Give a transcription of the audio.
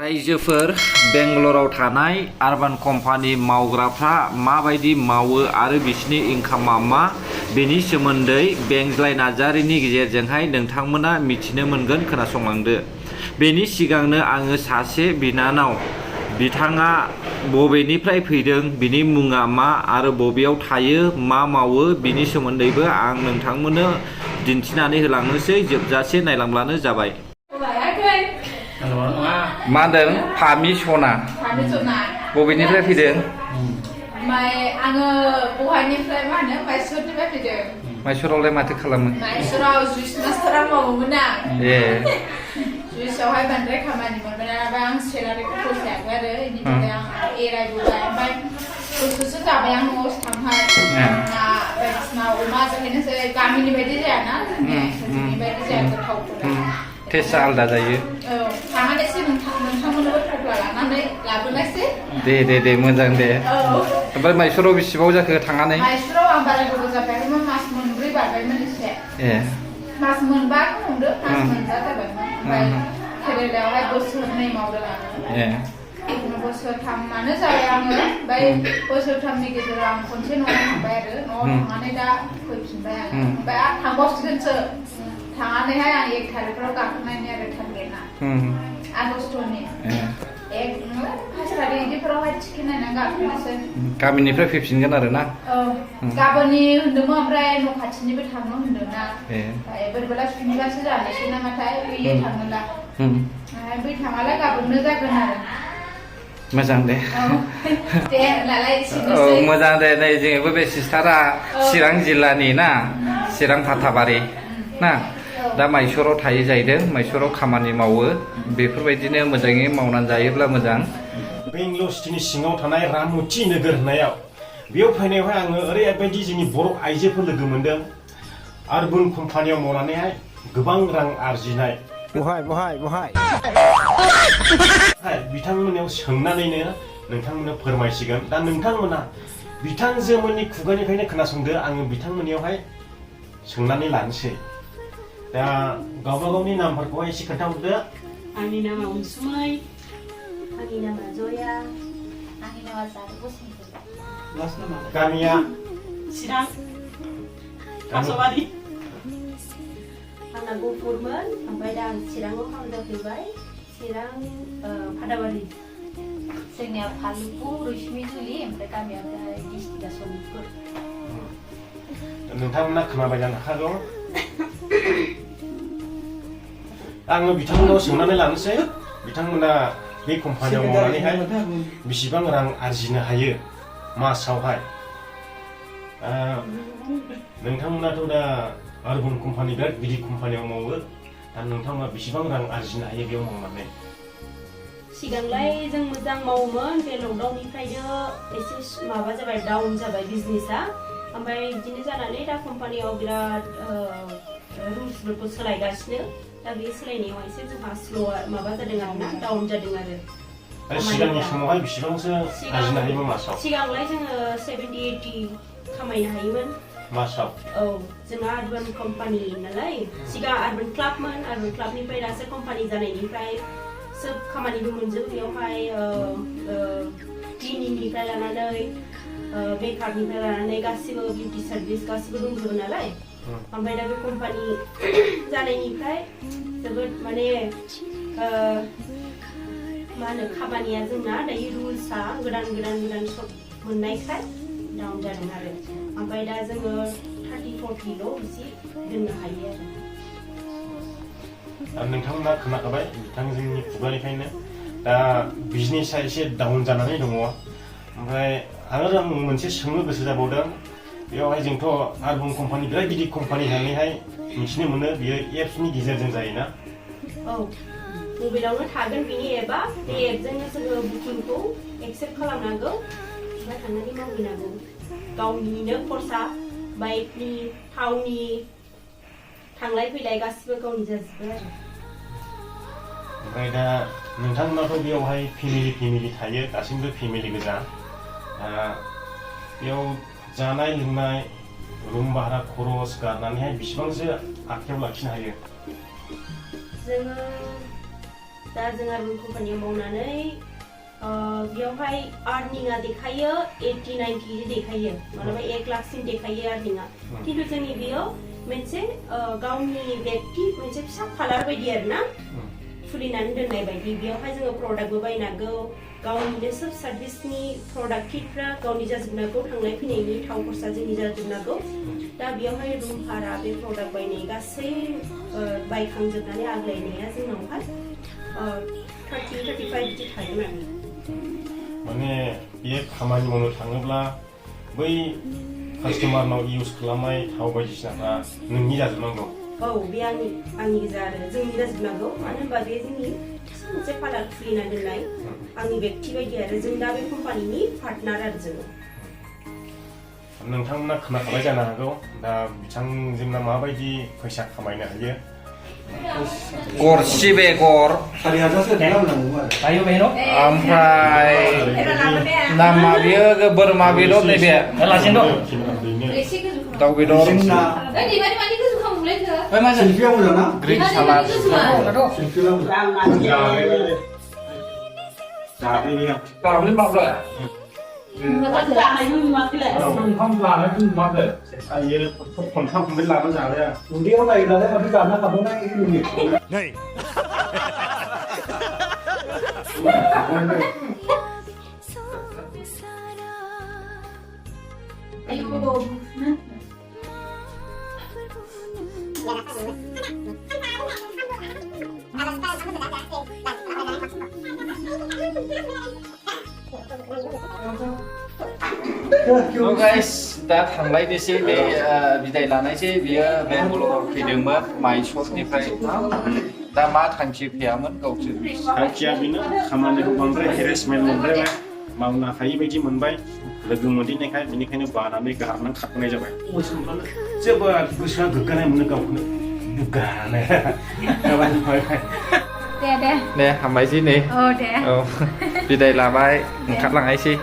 रायजोफोर बेंगलराव थानाय आर्बान कम्पानि मावग्राफ्रा माबायदि मावो आरो बिसिनि इनकामा मा बेनि सोमोन्दै बेंज्लाय नार्जारिनि गेजेरजोंहाय नोंथांमोना मिथिनो मोनगोन खोनासंलांदो। बेनि सिगांनो आङो सासे बिनानाव बिथाङा बबेनिफ्राय फैदों बिनि मुङा मा आरो बबेयाव थायो मा मावो बिनि सोमोन्दैबो आं नोंथांमोननो दिन्थिनानै होलांनोसै जोबजासे नायलांब्लानो जाबाय। मा होनदों फामि सना बबेनिफ्राय फैदों? आङो बहानिफ्राय मा होनो माइसुरनिफ्राय फैदों। माइसुरावलाय माथो खालामो? माइसुराव जुइस मास्टाराव मावोमोन आं। ए जुइसआवहाय बांद्राय खामानि मोनबाय नालाय आं सेलारिखौ फसायाखै आरो बेनिफ्राय आं एरायबोबाय ओमफ्राय बोसोरसो जाबाय आं न'आवसो थांबाय बायदिसिना अमा जाहैनोसै गामिनि बायदि जायाना जोंनि बायदि जाया गोथावफोरा टेस्टआ आलदा जायो। औ थांनानैसो नोंथांमोननोबो थफ्ला लानानै लाबोनायसै। दे मोजां दे। ओमफ्राय माइसुराव बेसेबां जाखो थांनानै? माइसुराव आं बारा गोबाव जाबायमोन मास मोनब्रै बारबायमोन एसे। ए मास मोनबाखौ हमदो मास मोनबा जाबायमोन। ओमफ्राय केरेलायावहाय बोसोरनै मावदों आङो। ए बोसोरथामानो जाबाय आङो। ओमफ्राय बोसोरथामनि गेजेराव आं खनसे न'आव थांबाय आरो न'आव थांनानै दा फैफिनबाय आङो। ओमफ्राय आं थांबावसिगोनसो थांनानैहाय आं 1 थारिखफ्राव गाखोनायनि आरो टारगेटआ आगस्ट'नि 5 थारिख बिदिफोरावहाय टिकेट नायनानै गाखोनोसै। गामिनिफ्राय फैफिनगोन आरो ना? औ गाबोननि होन्दोंमोन ओमफ्राय न' खाथिनिबो थांनो होन्दोंना। बोरैबाला सुनिबारसो जानोसै नामाथाय बैयो थांनोला। बै थाङाला गाबोननो जागोन आरो। मोजां दे। दे होनलाय औ मोजां दे नै जोंबो बे सिस्टारा चिरां जिल्लानि ना चिरां फाथाबारि ना दा माइसुराव थायो जाहैदों माइसुराव खामानि मावो बेफोरबायदिनो मोजाङै मावनानै जायोब्ला मोजां। बेंगलर सिटिनि सिङाव थानाय रामुथि नोगोर होननायाव बेयाव फैनायावहाय आङो ओरैबायदि जोंनि बर' आइजोफोर लोगो मोनदों आर्बान कम्पानियाव मावनानैहाय गोबां रां आरजिनाय। बहाय बिथांमोननियाव सोंनानैनो नोंथांमोननो फोरमायसिगोन। दा नोंथांमोना बिथांजोमोननि खुगानिफ्रायनो खोनासंदो आङो बिथांमोननियावहाय सोंनानै लानोसै। दा गावबा गावनि नामफोरखौहाय एसे खोन्थाहरदो। आंनि नामा अनसुमै, आंनि नामा जया, आंनि नामा जादु बसुमतारी। गामिया चिरां थास'बारि। आंना गफुरमोन ओमफ्राय दा आं चिराङाव हाबा जाफैबाय चिरां फाथाबारि। जोंनिया फालुफुर रैसुमै जुलि ओमफ्राय गामिया डिस्ट्रिक्टआ सनितपुर। नोंथांमोना खोनाबाय जानो हागौ। आङो बिथांमोनाव सोंनानै लानोसै बिथांमोना बे कम्पानियाव मावनानैहाय बेसेबां रां आरजिनो हायो मासावहाय। नोंथांमोनाथ' दा आर्बान कम्पानि बिराद गिदिर कम्पानियाव मावो। दा नोंथांमोना बेसेबां रां आरजिनो हायो बेयाव मावनानै? सिगांलाय जों मोजां मावोमोन बे लकडाउननिफ्रायनो एसे माबा जाबाय डाउन जाबाय बिजनेसा। ओमफ्राय बिदिनो जानानै दा कम्पानियाव बिराद रुल्सफोरखौ सोलायगासिनो। दा बे सोलायनायाव एसे जोंहा स्ल' माबा जादों आरो ना डाउन जादों आरो। सिगांनि समावहाय बेसेबांसो आरजिनो हायोमोन मासाव? सिगांलाय जोङो 70-80 खामायनो हायोमोन मासाव। औ जोंना आर्बान कम्पानि नालाय सिगां आर्बान क्लाबमोन। आर्बान क्लाबनिफ्राय दासो कम्पानि जानायनिफ्राय सोब खामानिबो मोनजोबो बेयावहाय क्लिनिंनिफ्राय लानानै मेकआपनिफ्राय लानानै गासिबो बिउटि सार्भिस गासिबो दंजोबो नालाय। ओमफ्राय दा बे कम्पानि जानायनिफ्राय जोबोद माने मा होनो खामानिया जोंना दायो रुल्सआ गोदान मोननायखाय डाउन जादों आरो। ओमफ्राय दा जोङो 30-40ल' बिदि दोननो हायो आरो। नोंथांमोना खोनाखाबाय बिथांजोंनि खुगानिफ्रायनो दा बिजनेसा एसे डाउन जानानै दङ। ओमफ्राय आं मोनसे सोंनो गोसो जाबावदों बेयावहाय जोंथ' आर्बान कम्पानि बिराद गिदिर कम्पानि होननानैहाय मिथिनो मोनो बियो एप्सनि गेजेरजों जायोना? औ मबाइलावनो थागोन बिनि एपआ। बे एपजोंनो जोङो बुकिंखौ एक्सेप्ट खालामनांगौ ओमफ्राय थांनानै मावहैनांगौ। गावनिनो खरसा बाइकनि थावनि थांलाय फैलाय गासिबो गावनि जाजोबो आरो। ओमफ्राय दा नोंथांमोनाथ' बेयावहाय फेमिलि थायो गासिबो फेमिलि गोजा। बेयाव जानाय लोंनाय रुम भारा खरस गारनानैहाय बेसेबांसो आखायाव लाखिनो हायो जोङो दा जों आर्बान कम्पानियाव मावनानै बेयावहाय आर्निंआ देखायो 80-90 देखायो मालाबा 1 लाखसिम देखायो आर्निंआ खिन्थु जोंनि बेयाव मोनसे गावनि व्यक्ति मोनसे फिसा पार्लार बायदि आरोना खुलिनानै दोननाय बायदि बेयावहाय जोङो प्रडाक्टबो बायनांगौ गावनिनो सोब सार्भिसनि प्रडाक्ट किटफ्रा गावनि जाजोबनांगौ थांनाय फैनायनि थाव खरसा जोंनि जाजोबनांगौ दा बेयावहाय रुम भारा बे प्रडाक्ट बायनाय गासै बायखांजोबनानै आग्लायनाया जोंनावहाय 30-35 बिदि थागोन आरो माने बे खामानि मावनो थाङोब्ला बै कास्टमारनाव इउज खालामनाय थाव बायदिसिनाफ्रा नोंनि जाजोबनांगौ औ बे आंनि गोजा आरो जोंनि जाजोबनांगौ मानो होनबा बे जोंनि मोनसे पार्लार खुलिना दोननाय आंनि व्यक्ति बायदि आरो जों दा बे कम्पानिनि पार्टनार आरो जोङो नोंथांमोना खोनाखाबाय जानो हागौ दा बिथांजोंना माबायदि फैसा खामायनो हायो गरसि बेगर 4,000सो देनांगौ आरो Tayo meron? ओमफ्राय नामा बियो बोरमा बेदर नैबे Lasin dong. एसे गोजौ खालाम दाउ बेदर जोंना ओइ दैमानि मानि गोजौ खालामलै नोङो Oi, Mas. सेल्फिया मोजां ना ग्रिन दैमानि सालाद मानि गोजौआ सेल्फिया मोजां Problem apa pula? Không làm nó không mắc rồi. คนทำคนเป็นลามันจ่าเลยอ่ะ उन्दैयाव नायोब्लालाय माथो जानो हाबावनाय लुबैयो ayo Oh guys, दा थांलायनोसै बे बिदाय लानायसै बियो बेंगलराव फैदोंमोन माइसरनिफ्राय दा मा थांखि फैयामोन गावसोर थांखिया बेनो खामानिखौ बांद्राय हेरेसमेन्ट मोनद्रायबाय मावनो हायि बायदि मोनबाय लोगो मोनदेरनायखाय बेनिखायनो बानानै गारनानै खारबोनाय जाबाय जोबोद गोसोआ गोग्गानाय मोनो गावखौनो दुगानो दे दे हामबायसै नै दे औ बिदाय लाबाय ओंखारलांनायसै